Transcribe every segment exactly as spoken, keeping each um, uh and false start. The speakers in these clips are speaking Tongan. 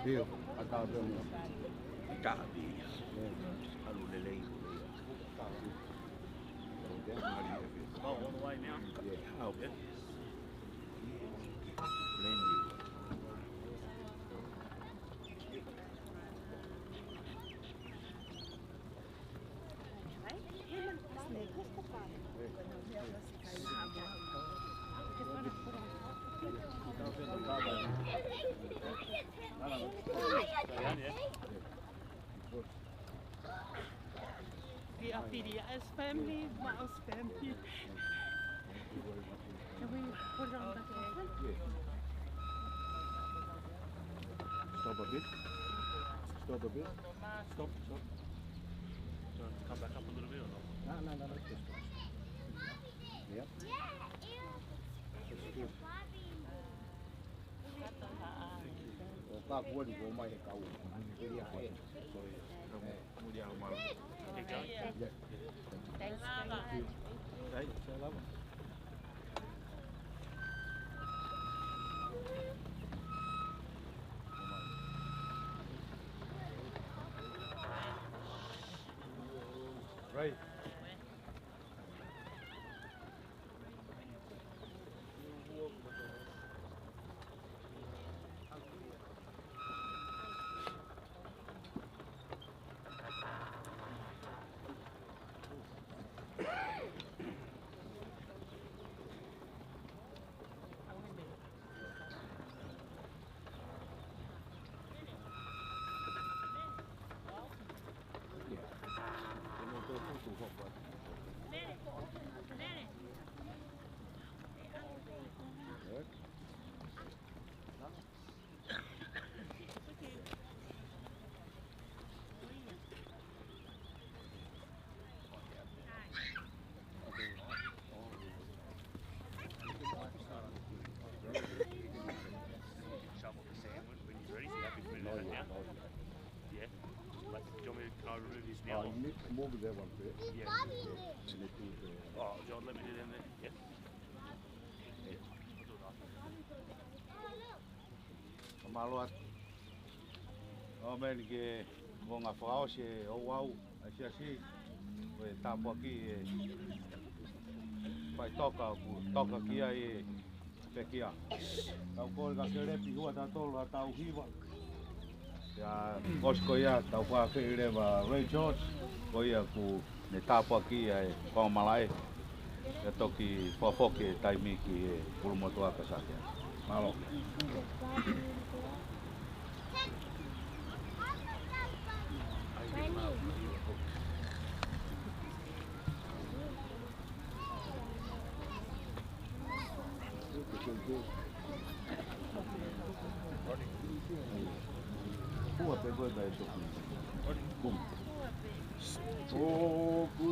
ʻIo, ʻatā pē mo. Taʻapi. ʻAlu lelei. Oh, all the way now? Yeah. Oh, okay. Landing. We are P D S family, Miles family. Can we put it on the table? Stop a bit. Stop a bit. Stop, stop. Do you want to come back up a little bit or not? No, no, no, no, just stop. Yep. That's good. ʻO ka kuo ni kuo mai he kau. Ia, ē. Sorry. Ē. Mulia o mau. Keep going. Yeah. Thanks. Hey, say hello. Right. Shovel the sand when, when he's ready, so you have to put it in there. Yeah. Like, do you want me to, can I remove this now? Oh, you need to move that one first. Yeah. And then do the Oh, John, let me do that then. Yeah. Yeah. I'll do it after. Mālō atu. ʻOmeni ke konga fakaʻosi ʻo e ouau ʻa e siasi, ko e tāpuaki ʻe faʻitoka ʻoku toka ki ai e pekia. Tau kole ka ke lepi hua tautolu ʻa tau hiva. Pea ʻosi ko ia, tau fakafeʻiloaki leva Ray George, ko ia ʻoku ne tāpuakiʻi ʻa e konga malaʻe. Pea toki fakafoki e taimi ki he pulu motuʻa ka sake. Mālō. ʻOku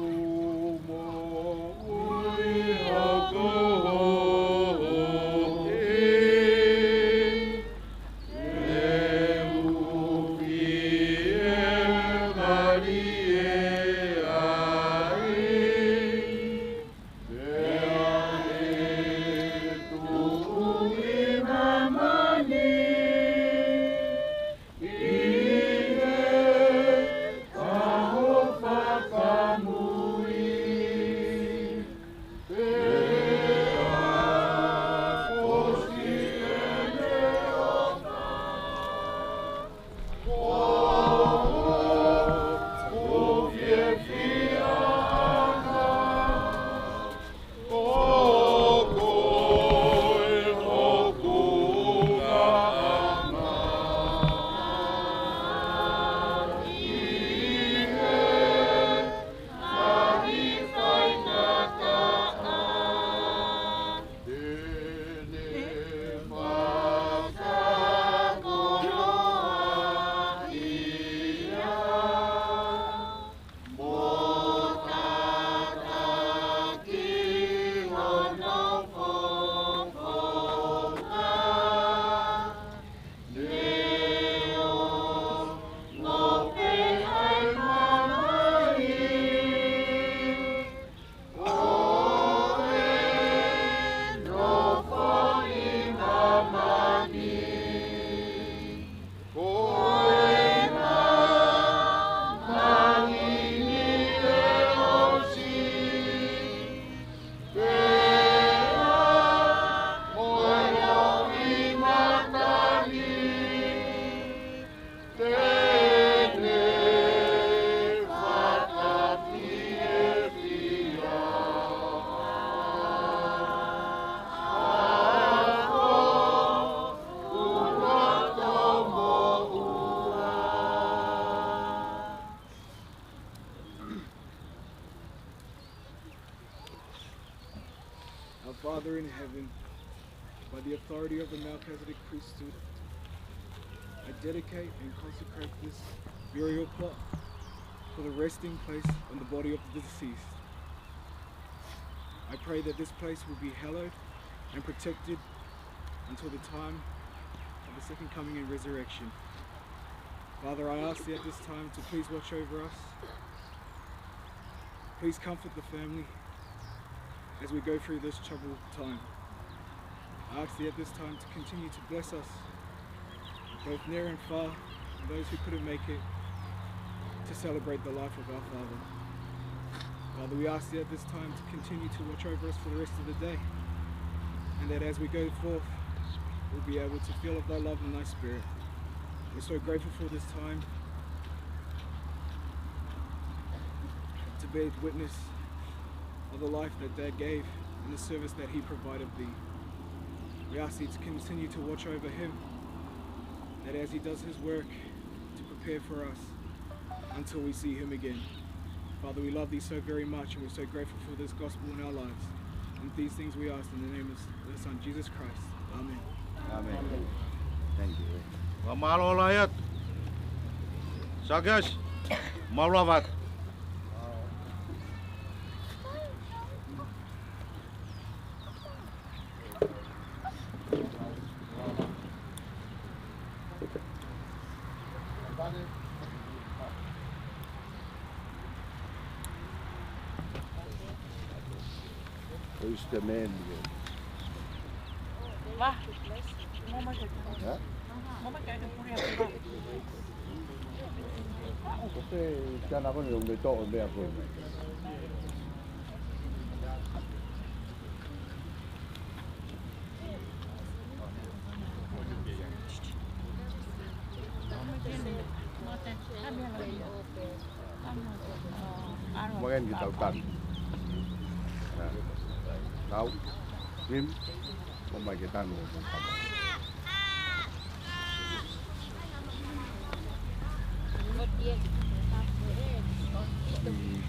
moʻui hoku houʻeiki, ʻe ufi e mali e ai. Pea ʻe tuʻu ʻi māmani, ʻi he ʻaho fakamui. Father in heaven, by the authority of the Melchizedek priesthood, I dedicate and consecrate this burial plot for the resting place on the body of the deceased. I pray that this place will be hallowed and protected until the time of the second coming and resurrection. Father, I ask you at this time to please watch over us. Please comfort the family as we go through this troubled time. I ask you at this time to continue to bless us, both near and far, and those who couldn't make it to celebrate the life of our father. Father, we ask you at this time to continue to watch over us for the rest of the day, and that as we go forth, we'll be able to feel of thy love and thy spirit. We're so grateful for this time to bear witness of the life that Dad gave and the service that he provided thee. We ask thee to continue to watch over him, that as he does his work to prepare for us until we see him again. Father, we love thee so very much, and we're so grateful for this gospel in our lives. And these things we ask in the name of the Son, Jesus Christ. Amen. Amen. Thank you. Mālō lahi atu. Sakeasi, mālō lava atu. Who's the man here? Huh? Ko e kiʻi ana ko eni ʻoku ne toʻo e meʻa ko eni. Mungkin kita utang. Nah, tahu? Tim, mau mai kita nunggu.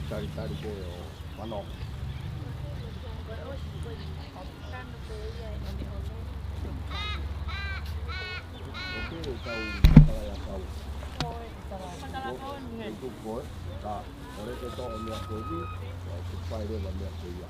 Cari-cari ke, oh, mana? Oke, kau, kau ya kau. Itu kau, tak, oleh kita orang yang kau ni, supaya dia banyak kau ya.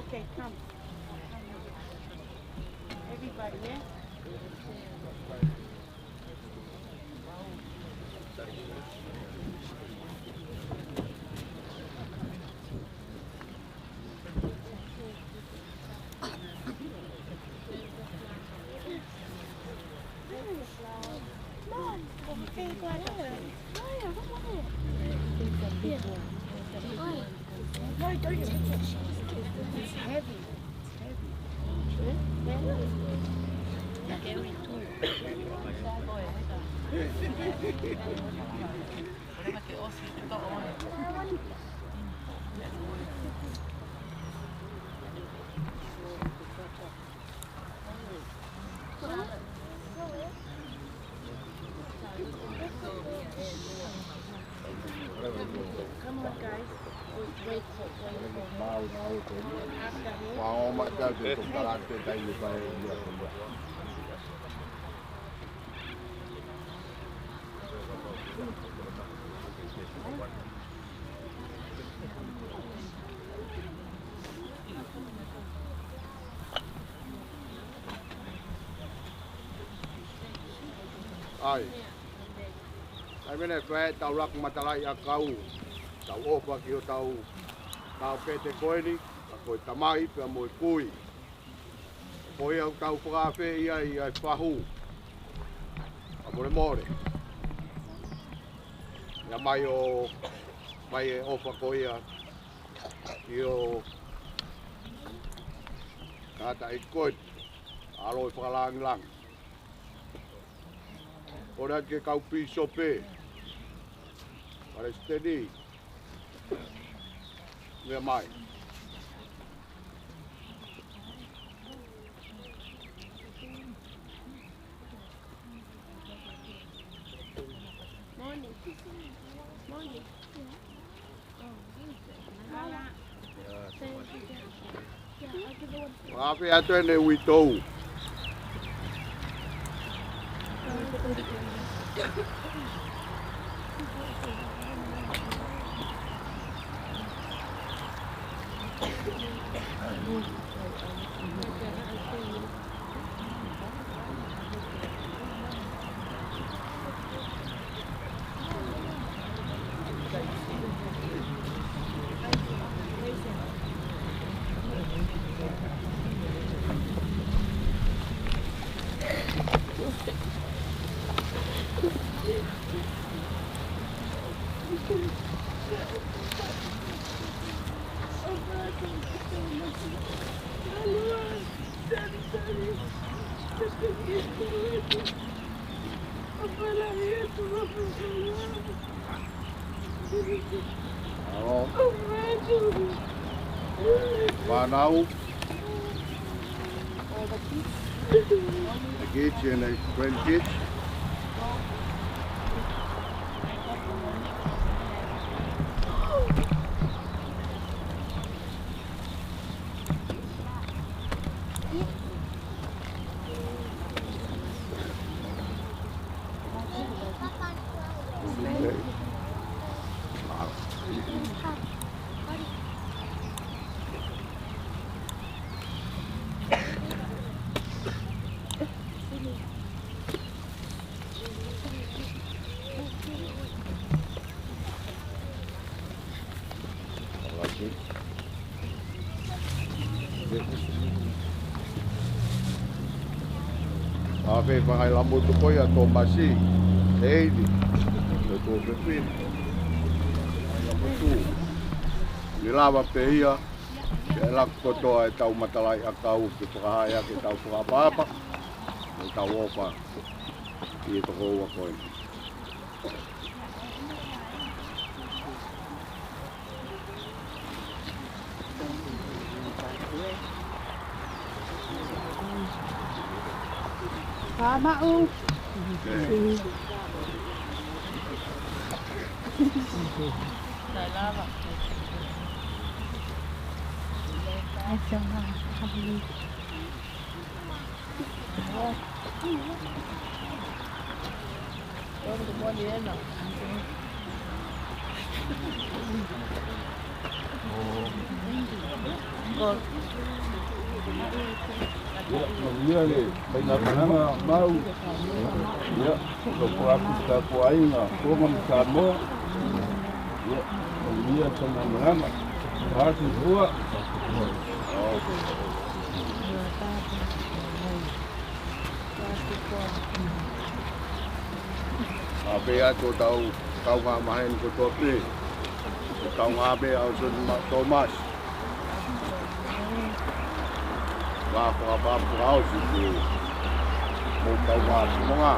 Okay, come. Everybody, yeah? No, don't take it. It's heavy. It's heavy. Come on, guys. Wait, wait, wait, wait. After him. ʻAi. ʻAi mene fai ʻetau laku matalaʻiʻakau. Tau ʻofa ki hotau taʻokete ko eni, ka ko e tamai pea mo e kui. Ko ia ʻoku tau fakaafeʻi ai ʻa e fahu. Ka molemole. ʻIo mai ʻo, mai e ʻofa ko ia. ʻIo. Kātaki ko e ʻAlo ʻo e Fakalāngilangi. Kole atu ki he kau pīsope. Palesiteni. Meʻa mai. Morning. Morning. Afe atu ʻene uitou. Hello. Fānau. The kids and the grandkids. ʻA e fai fakaʻilonga motu ko ia Tōmasi, Eili, ʻo Tōfefine. Motu. Ne lava pē ia, ke laku kotoa ʻetau matalaʻiʻakau ke fakahā ʻaki ʻetau fakaʻapaʻapa, mo ʻetau ʻofa ki he tokoua ko eni. Ka maʻu. Ia, ia, ia. Painga painga mau. Ia, ko Pulaku ka ko ainga, ko ngam Samoa. Ia, ia, painga painga. Hati hua. ʻA pē ʻa e tau, tau ngā maheni ko tō pē. Tau ngā pē ʻa o Soni ma Tōmasi. Ngā whakapāpū ʻa o si ki. Mo tau ngā mo ngā.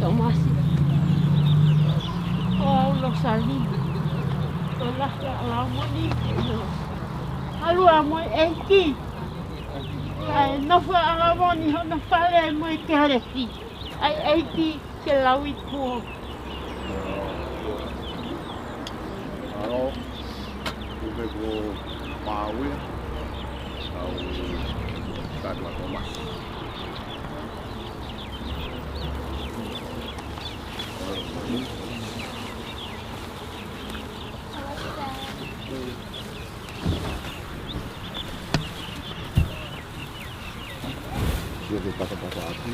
Tomasi. ʻO aʻu Losalini. ʻO lahi ʻa ʻAlamoni. ʻAlu ʻa mo e ʻEiki. ʻAi nofo ʻa ʻAlamoni hono fale mo e kelesi. ʻAi ʻEiki ke lau ʻi tuʻa. Alo, kupe ko Maui, au Tatla Thomas. Sio ke pasa-pasa atu.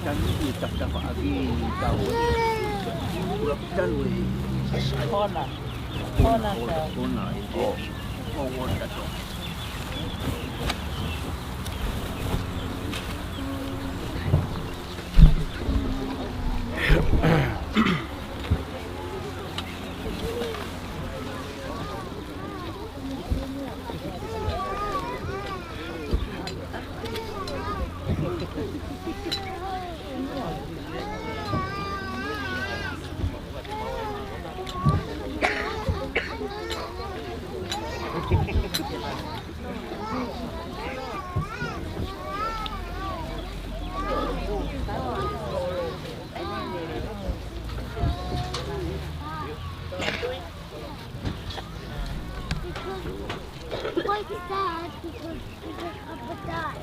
Tanu i tapa-tapa ʻaki tau. Tanu i. Kona. Kona, kona, kona. Oh. Oh, kona, kona. Because, because, because of the dot.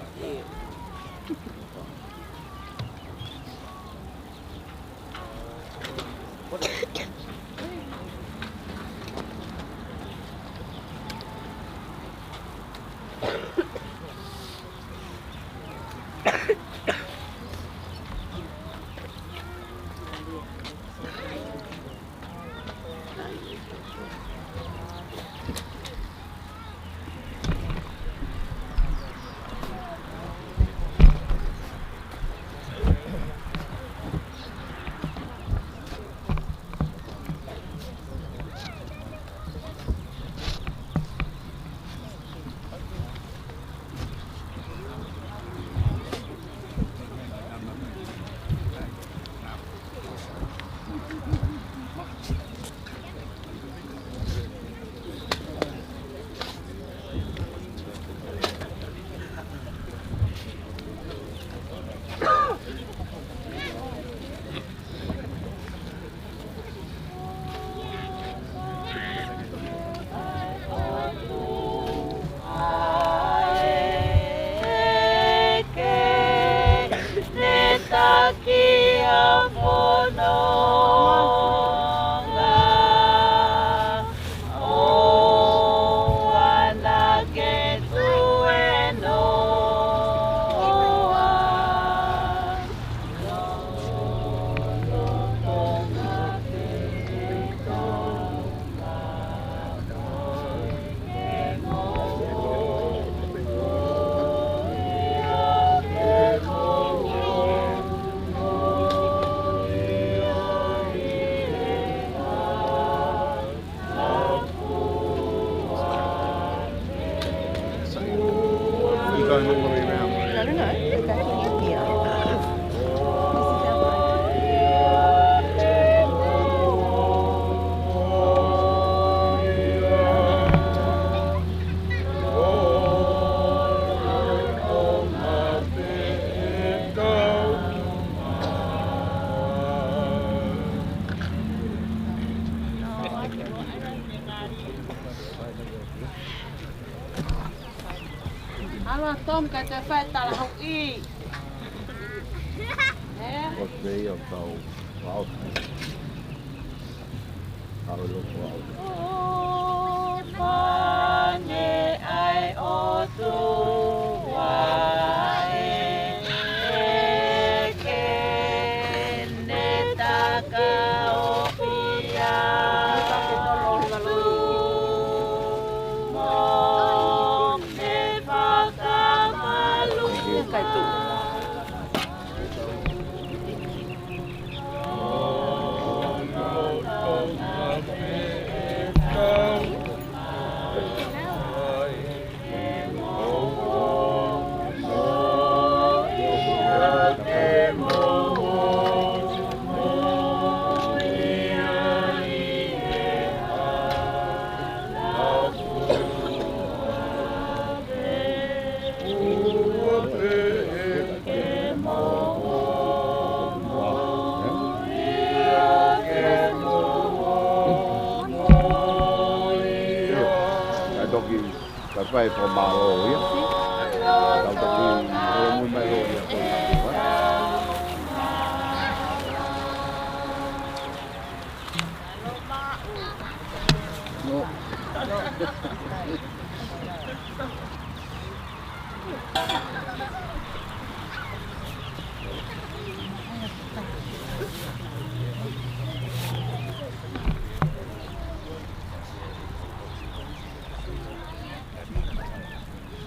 You going all the way around? No, no, no. Back in here. This is our way. ʻAlu ā Tom kae toe fai e talahauʻi. Ē? Ko te ia kau, kau. Kau loko au. ʻO fane ai ʻOtua ē. Fai fakamālō ia. Tau toki holomui mai lō ia ko ia.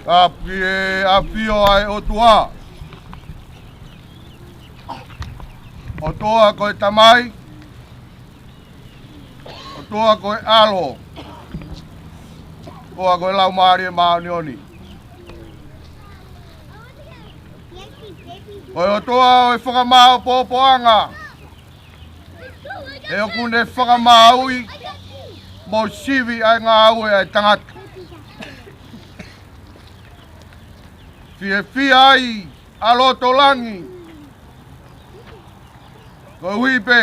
Tapu ki he ʻafio ʻa e ʻOtua. ʻOtua ko e Tamai, ʻOtua ko e ʻAlo, ʻOtua ko e Laumālie Māʻoniʻoni. Ko e ʻOtua ʻo e fakamāʻopoʻopoʻanga, he ʻoku ne fakamāuʻi mo sivi ʻa e ngāue ʻa e tangata. Fiefia ai ʻa loto langi, koeʻuhi pē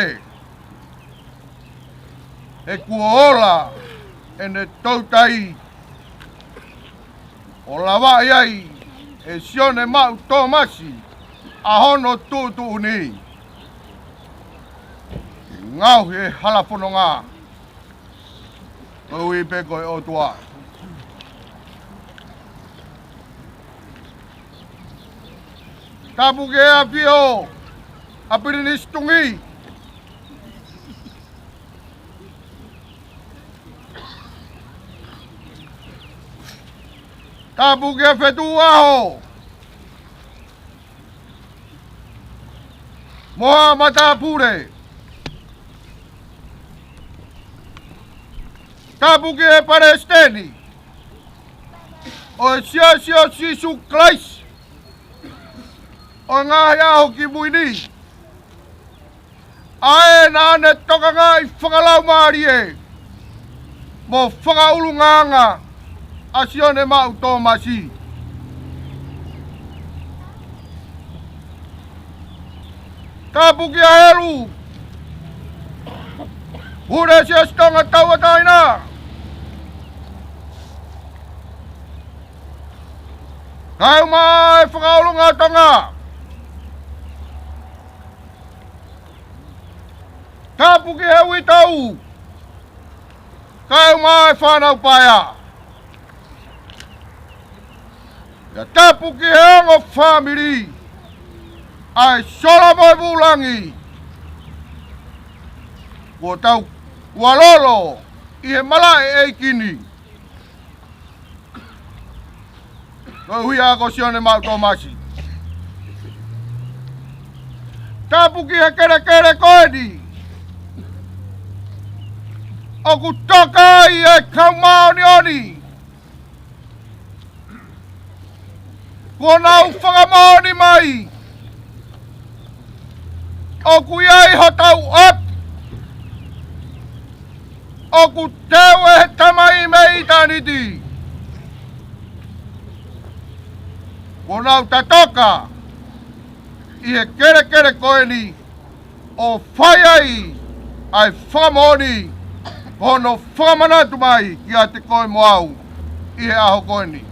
he kuo ola ʻene toutai ʻo lavaʻi ai ʻe Sione Maʻu Tōmasi ʻa hono tuʻutuʻuni. Ngaohi e hala fononga, koeʻuhi pē ko e ʻOtua. Tapu ki he ʻafio ʻa Pilinisi Tungi. Tapu ki he Fetuʻu ʻAho mo haʻa matāpule. Tapu ki he Palesiteni ʻo e Siasi ʻo Sīsū Kalaisi ʻo e Ngaahi ʻAho Kimui ni, ʻa ē naʻa ne tokangaʻi fakalaumālie mo fakaʻulungaanga ʻa Sione Maʻu Tōmasi. Tapu kia Helu, Pule Siasi Tonga Tauʻatāina, kae ʻumaʻā e Fakaʻulungaanga Tonga. Tapu ki he uitou, kae ʻumaʻā e fānau paea. Pea tapu ki he ongo fāmili ʻa e Sola mo e Vulangi, kuo tau kualolo ʻi he malaʻe ʻeiki ni, koeʻuhi ko Sione Maʻu Tōmasi. Tapu ki he kelekele ko eni ʻoku toka ai e kau māʻoniʻoni, kuo nau fakamoʻoni mai ʻoku ʻi ai hotau ʻapi ʻoku teu ʻe he Tamai mei ʻitāniti. Kuo nau tatoka ʻi he kelekele ko eni ʻo fai ai ʻa e fakamoʻoni ʻo hono fakamanatu mai kiate koe mo au ʻi he ʻaho ko eni.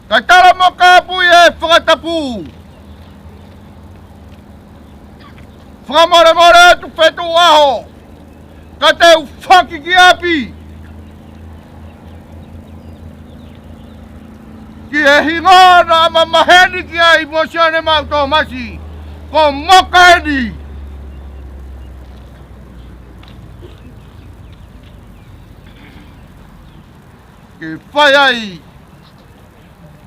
Kae tala mo kāpui e fakatapu. Fakamolemole atu Fetuʻu ʻAho, ka te u foki ki ʻapi, ki he hingoa naʻa ma maheni ki ai mo Sione Maʻu Tōmasi, ko Moka eni. Ke fai ai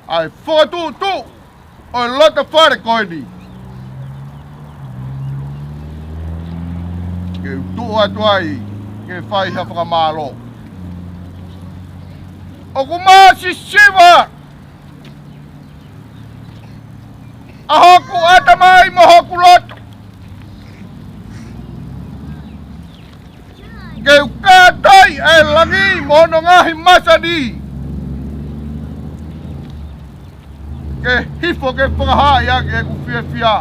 ʻa e fokotuʻutuʻu ʻo e loto fale ko eni. Ke u tuʻu atu ai ke fai ha fakamālō. ʻOku māsisiva ʻa hoku ʻatamai mo hoku loto ke u kātoi ʻa e langi mo hono ngaahi masani ke hifo ke fakahaaʻi ʻaki ʻeku fiefia.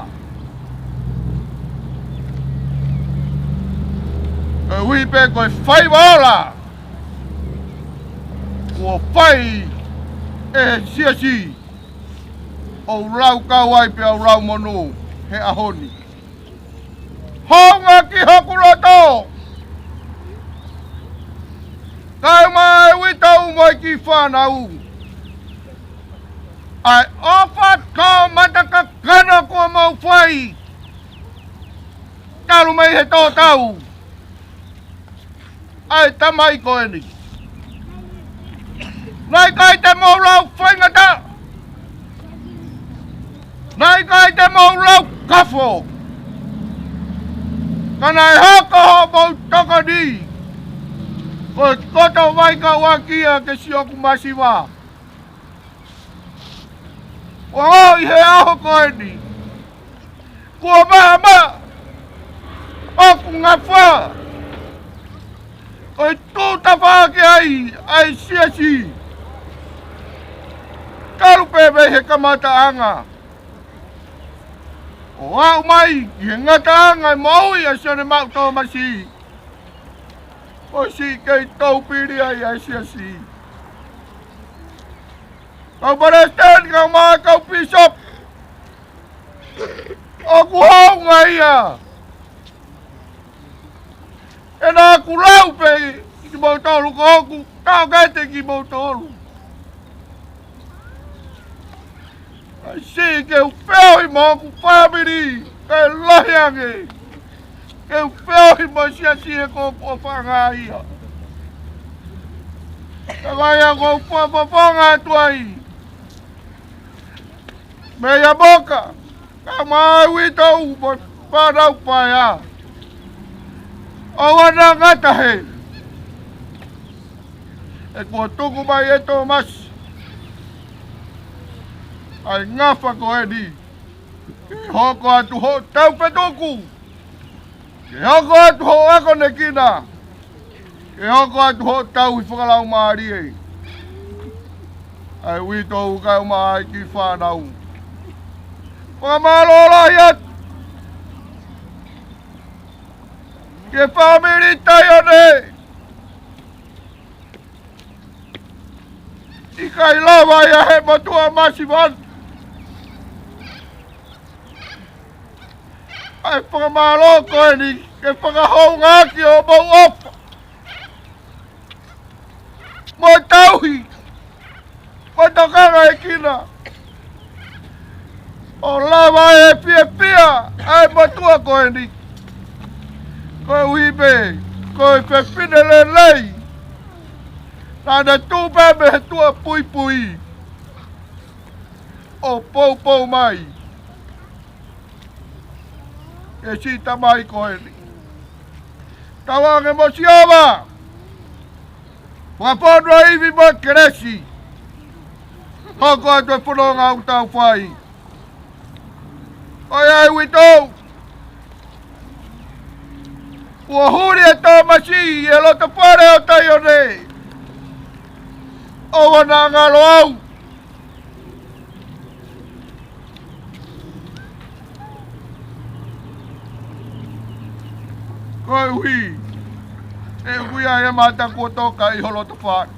Koeʻuhi pē ko e faiva ola ʻo fai ʻe he siasi, ʻo u lau kau ai pea u lau monū he ʻaho ni. Hounga ki hoku loto, kae ʻumaʻā e uitou mo e kiʻi fānau, ʻa e ʻofa toʻomataʻu kakano kuo mou fai talu mei he tō tau ʻa e tamai ko eni. Naʻe ʻikai te mou lau faingataʻa, naʻe ʻikai te mou lau kafo, ka naʻe hoko hoʻomou tokoni ko e koto vai kauʻaki ia ke siʻoku masiva. ʻO aʻu ʻi he ʻaho ko eni, kuo maʻamaʻa hoku ngafa ʻo e tūtafaʻaki ai ʻa e siasi, talu pē mei he kamataʻanga ʻo aʻu mai ki he ngataʻanga e moʻui ʻa Sione Maʻu Tōmasi, ʻo siʻi kei toupili ai ʻa e siasi. Kau palesiteni, kau mā, kau pīsope, ʻoku hounga ia. ʻE naʻa ku lau pē kimoutolu ko hoku taʻokete kimoutolu. Kae siʻi ke u feohi mo hoku fāmili, kae lahi ange ke u feohi mo e siasi he ko hoku ʻofaʻanga ia. Ka ko ia ʻoku ou fakafofonga atu ai meia Moka, kau mā, uitou mo e fānau paea, ʻoua naʻa ngata hē, he kuo tuku mai ʻe Tōmasi ʻa e ngafa ko eni ke hoko atu hoʻo tau fetuku, ke hoko atu hoʻo akonekina, ke hoko atu hoʻo tauhi fakalaumālie ʻa e uitou kae ʻumaʻā e kiʻi fānau. Fakamālō lahi atu ki he fāmili Taione. ʻIkai lava ia he motuʻa masiva ʻa e fakamālō ko eni ke fakahoungaʻaki hoʻomou ʻofa mo e tauhi mo e tokangaekina, ʻo lava e fiefia ʻa e motuʻa ko eni. Koeʻuhi pē ko e fefine lelei naʻa ne tuʻu pē mei he tuʻa puipui ʻo poupou mai ki he siʻi tamai ko eni. Tauange mo Sihova, fakafonu ʻa e ivi mo e kelesi, hoko atu e fononga ʻoku tau fai. ʻOiauē, uitou, kuo huli ʻe Tōmasi ʻi he loto fale ʻo Taione, ʻoua naʻa ngalo au. Koeʻuhi ʻe ui ai e mata kuo toka ʻi ho loto fale.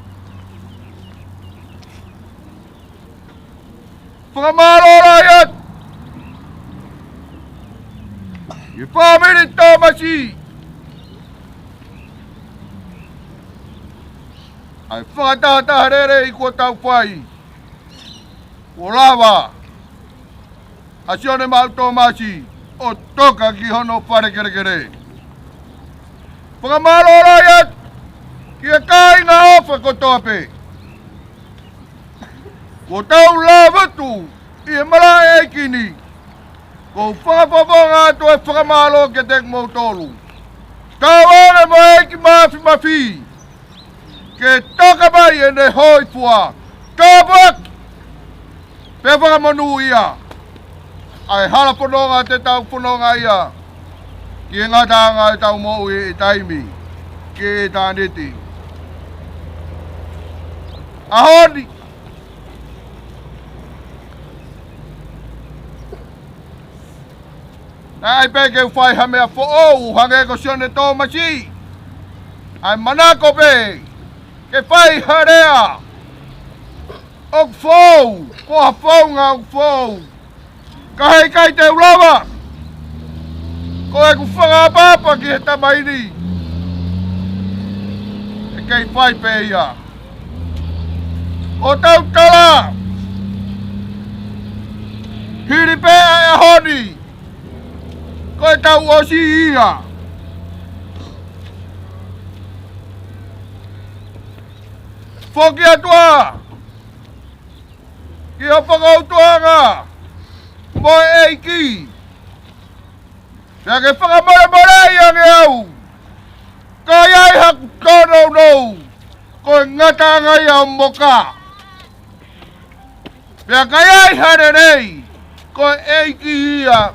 Fakamālō lahi atu ki he fāmili Tōmasi ʻa e fakatahataha lelei kuo tau fai, kuo lava ʻa Sione Maʻu Tōmasi ʻo toka ki hono fale kelekele. Fakamālō lahi atu ki he kāinga ʻofa kotoa pē kuo tau lāvutu ʻi he malaʻe ʻeiki ni. ʻOku ou fakafofonga atu e fakamālō kiate kimoutolu, tauange mo e ʻEiki Māfimafi, ke toka mai ʻene hōifua, tāpuaki pea fakamonūʻia ʻa e hala fononga te tau fononga ai ki he ngataʻanga ʻetau moʻui, ʻi he taimi ki ʻitāniti. ʻAho ni, naʻe ʻai pē ke u fai ha meʻa foʻou hangē ko Sione Tōmasi, ʻa e manako pē ke fai ha lea ʻOku fou, ko ha founga ʻoku fou. Ka heʻikai te u lava, ko ʻeku fakaʻapaʻapa ki he tamai ni, ʻe kei fai pē ia. ʻO tau tala, hili pē ʻa e ʻaho ni, ko e tau ʻosi ia. Foki atu ā ki hoʻo fakautuʻanga mo e ʻEiki, pea ke fakamolemoleʻi ange au. Ka ʻi ai haku tōnounou, ko e ngataʻanga ia ʻo Moka. Pea ka ʻi ai ha lelei, ko e ʻEiki ia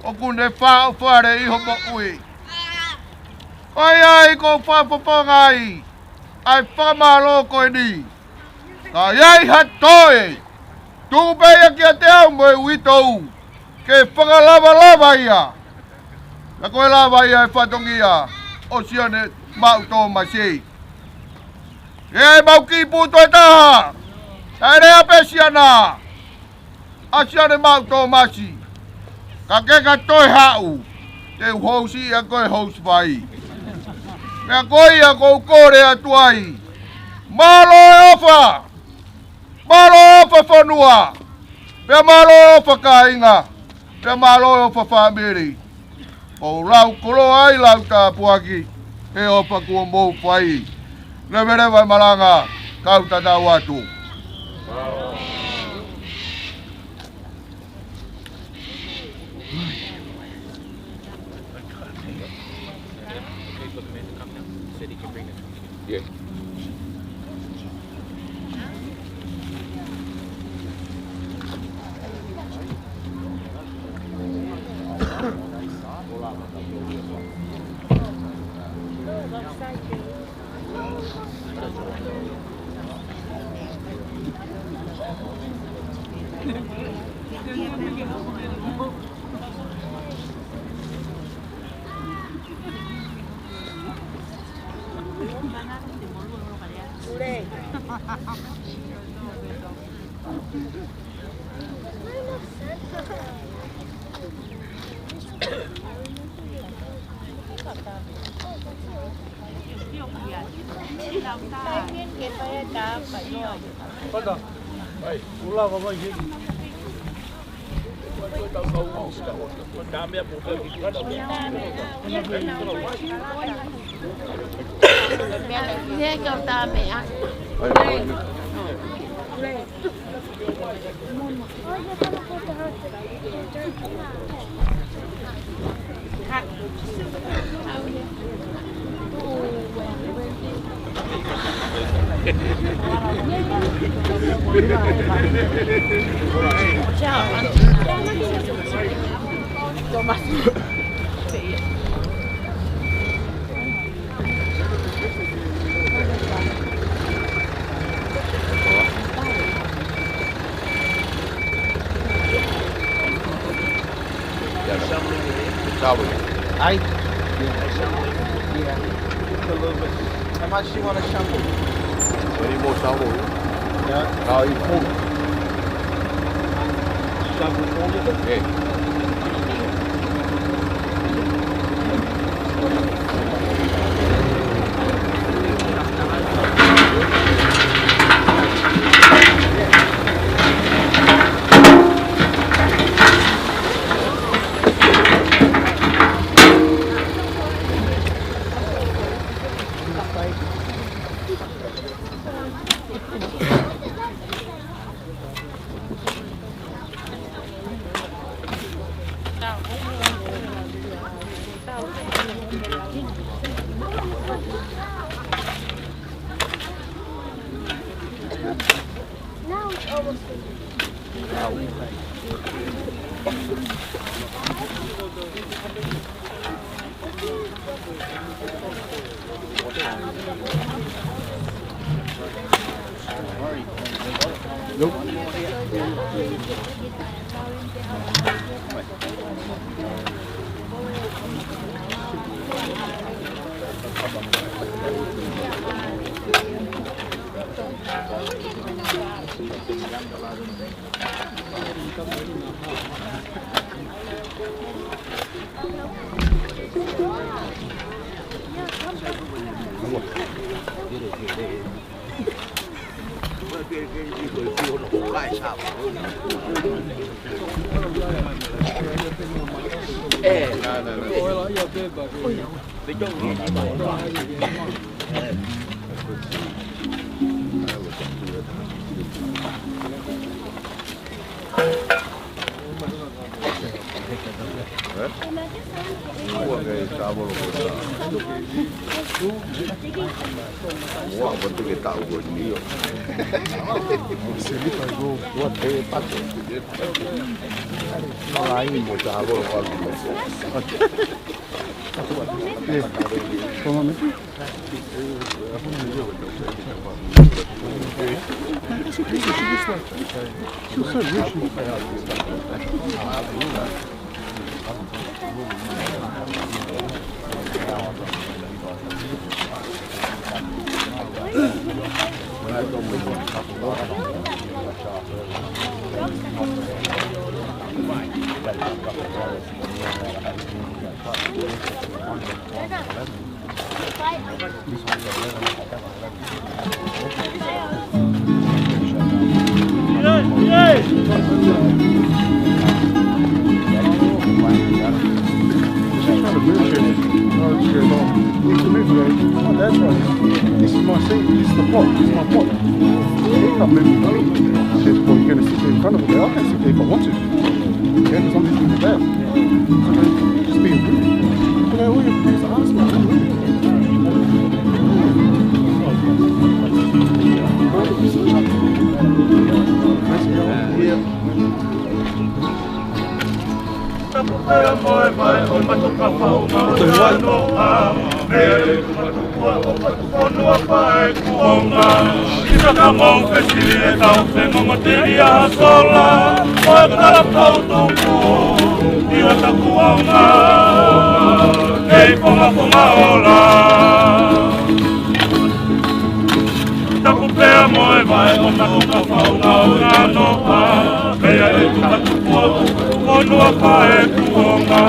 ʻoku ne faʻofale ʻi hoʻo moʻui. Ko ia ai ʻoku ou fakafofongaʻi ʻa e fakamālō ko eni. Ka ʻi ai ha toe, tuku pē ia kiate au mo e uitou, ke fakalavalava ia. Ka ko e lava ia e fatongia ʻo Sione Maʻu Tōmasi. ʻE mau kiʻi pū toe taha, ʻe lea pē Siana, ʻa Sione Maʻu Tōmasi. Ka ke ka toe haʻu, te u housi ia ko e housi fai. Meʻa ko ia ʻoku ou kole atu ai. Mālō e ʻofa, mālō e ʻofa fonua, pea mālō e ʻofa kāinga, pea mālō e ʻofa fāmili. ʻOku lau koloa ai lau tāpuaki, he ʻofa kuo mou fai. Leveleva e malanga, kau tatau atu. Ai. How much do you want to shampoo? Any more shampoo? Yeah. Now you pull. Shampoo pull it? Yeah. This is my seat. This is the pot. This is my pot. He can't move me. He says, "Well, you're gonna sit there in front of it." I can sit there if I want to. Yeah, there's nothing in the back. Just being rude. But I always be his ass, man. Tapu pea mo e vaʻe ʻo Matukafaʻunga ʻo Tanoa, pea mo Matukuā ʻo Matufonua Faʻē Kuonga. ʻI Sakamou, Fesili, ʻetau fengongo telia sola, mo e kalapu tupu ʻi hota kuonga, kei fongafonga ola. Tapu pea mo e vaʻe ʻo Matukafaʻunga ʻo Tanoa, pea mo Matukuā ʻo Matufonua Faʻē Kuonga.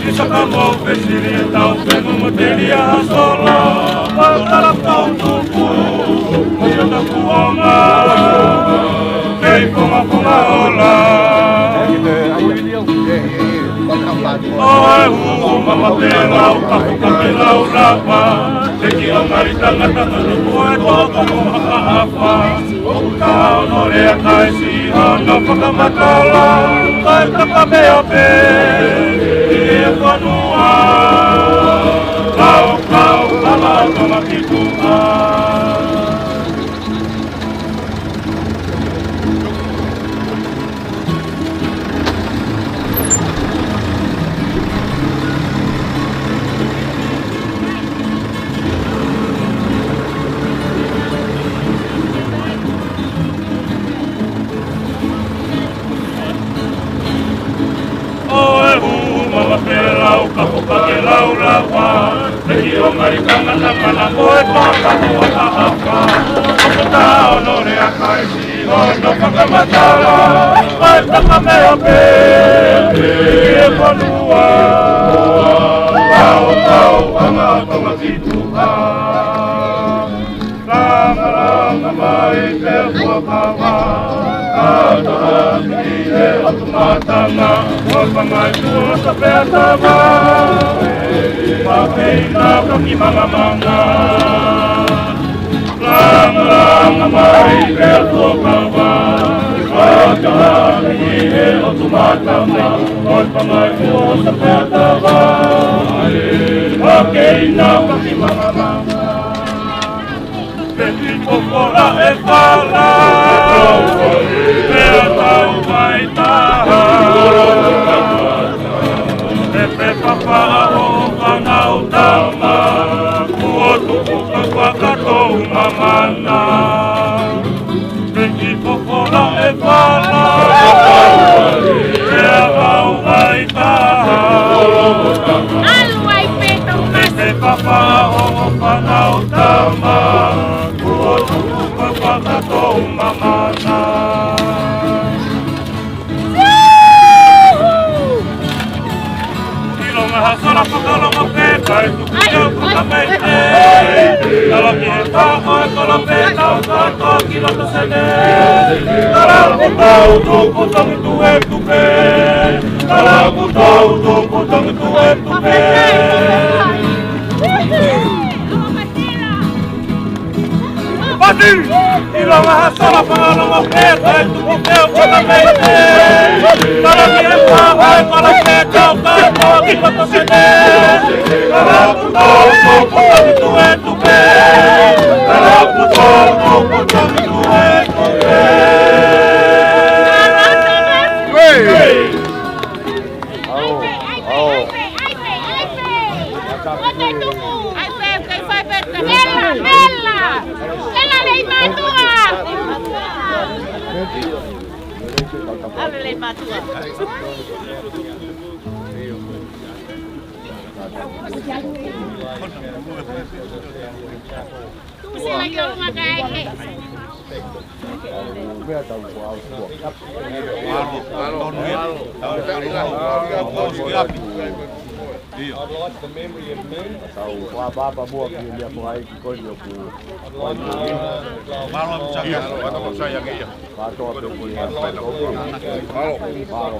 ʻI Sakamou, Fesili, ʻetau fengongo telia sola, mo e kalapu tupu ʻi hota kuonga, kei fongafonga ola. ʻOi, ʻū mama pē lau kapu ka ke lau lava, teʻeki ʻo ngali tangata ka te koe tō ka mo maka afa. ʻOku tau ʻono lea kae siʻi hono fakamatala, kae taka meʻa pē ʻi he fonua. Kau, kau, kau, kau, kau, kau, kau. ʻOi, ʻū mama pē lau kapu ka ke lau lava, teʻeki ʻo ngali tangata ka na koe tō ka mo maka afa. ʻOku tau ʻono lea kae siʻi hono fakamatala, kae taka meʻa pē ʻi he fonua. Kau, kau, anga Tonga ki tuʻa. Langa, langa mai pea fuakava, ʻa Tarapi ki he ʻotu mātanga, ʻo Pangai Kuo Sa pea tava, ʻa Keina Pakimangamanga. Langa, langa mai pea fuakava, ʻa Tarapi ki he ʻotu mātanga, ʻo Pangai Kuo Sa pea tava, ʻa Keina Pakimangamanga. Peti popola e fala, pea tau mai taha. Pe pepa faʻa ʻo fānau tama, kuo tupu ka fakatou mamana. Peti popola e fala, pea tau mai taha. ʻAlu ai pē tau masi. Pe pepa faʻa ʻo fānau tama, kuo tupu ka fakatou mamana. Pati! ʻIlonga ha sola fanga longo pē, kae tuku ke o kona mei te. Kala ki he pā, kae kala ke kau, kae kau ki koto sene. Kala puto, puto, puto, tuku e tuku e. Kala puto, puto, puto, tuku e tuku e. Hey! Ao, ao. Mela, mela. Mela lei mātuʻa. ʻAve lei mātuʻa. Tuʻusi lagi ʻo luma kae he. I'd like the memory of me. Tau fakaʻapaʻapa muʻa ki he meʻa ko ē ki koni ʻoku. I'd like to, uh, Mālō, Misa. Mālō, Misa. Mālō. Mālō.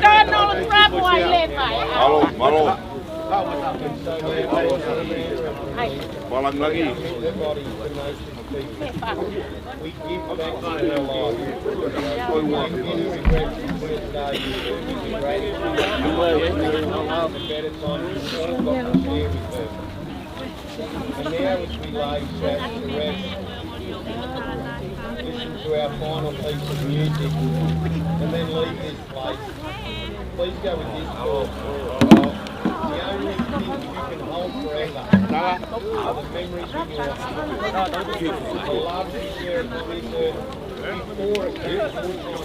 Donald Trump, why left? Mālō, mālō. Mālō, mālō. We give thanks for their lives. We give regret for their days. We give gratitude for the better times we've all got to share with them. And now, as we lay back to rest, listen to our final piece of music, and then leave this place, please go with this thought. The only things you can hold forever are the memories in your heart, the love you share with them before it gets pushed.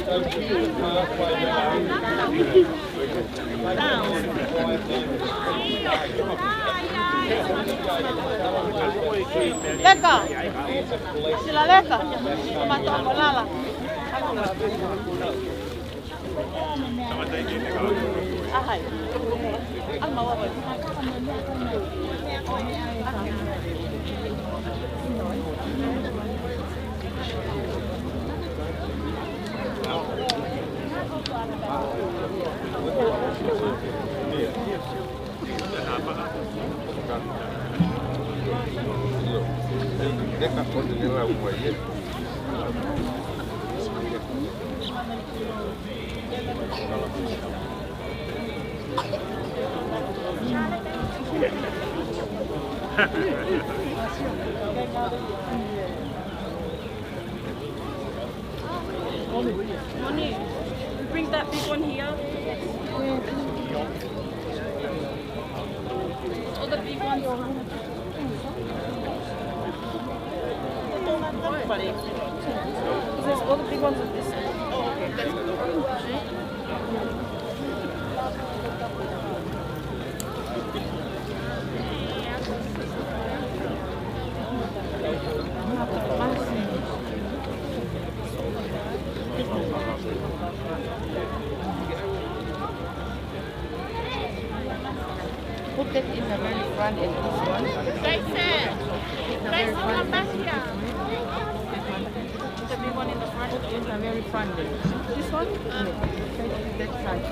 So choose the pathway that you Leka. Sila leka. Mata o lala. Ahai. Alma wawa. Moni, bring that big one here. All the big ones. There's all the big ones of this. Oh, okay. That's good. Put that in the very front and this one. They said, they saw the back here. Put the big one in the front. Put in the very front there. This one? Yeah. Try to put that side.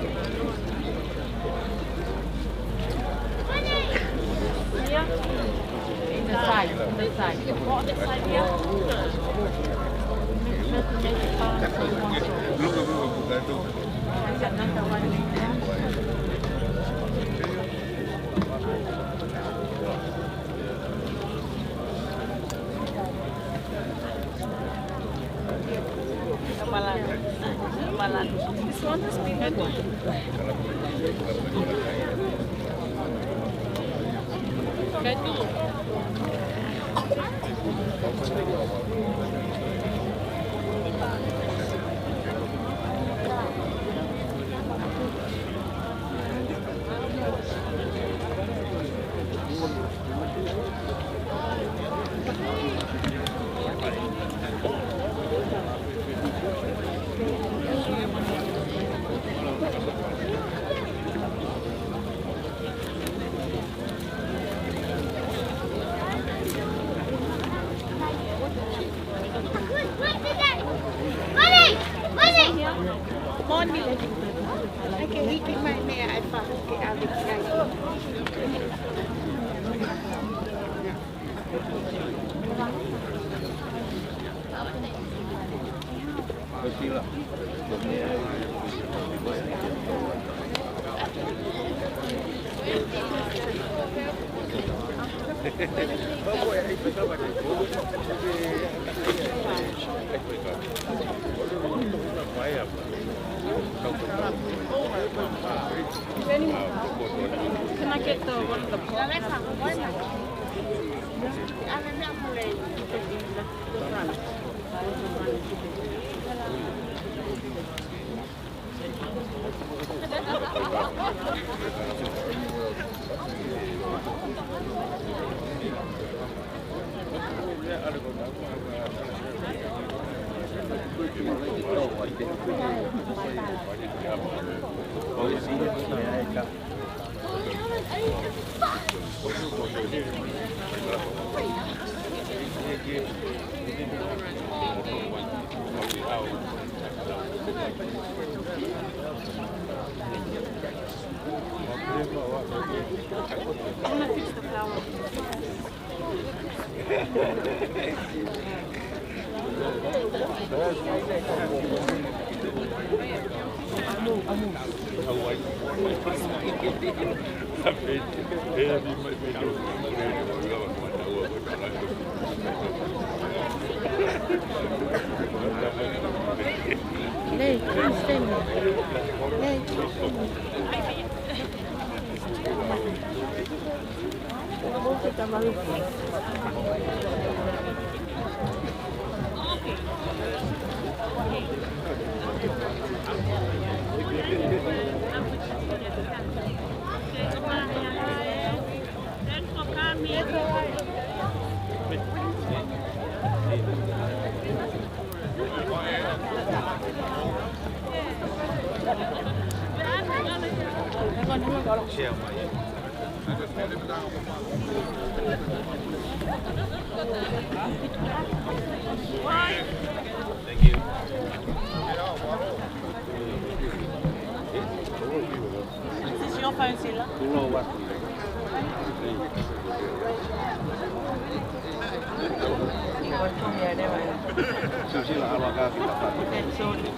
Here? In the side, in the side. Oh, this side here? Make, make, make it, uh, so you want to. There's another one in there. This one has been Can I get the one of the pork? I'm gonna fix the power. Lei, please, thank you. Lei, please, thank you. Thank you. Is this your phone, Sila? Sila, haluaako kita? Sorry.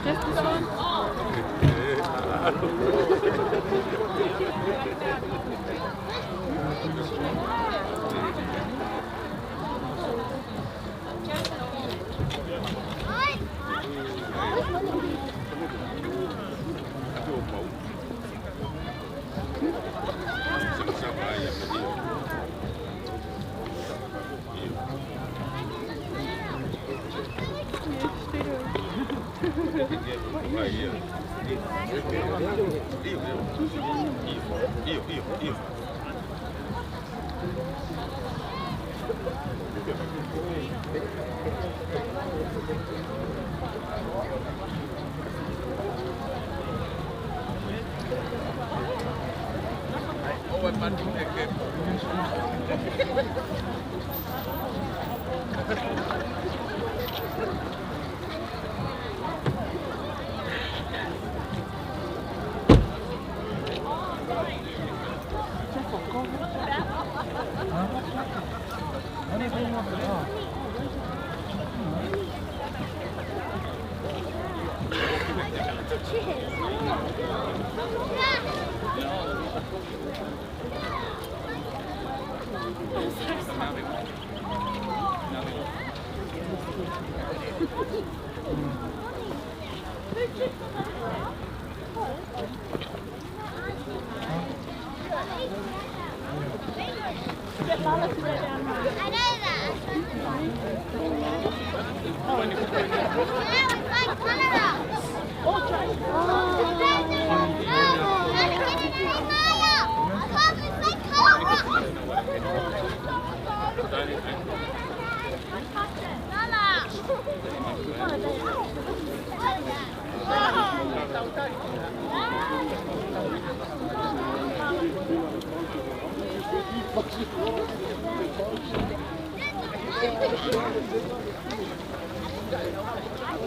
Just this one?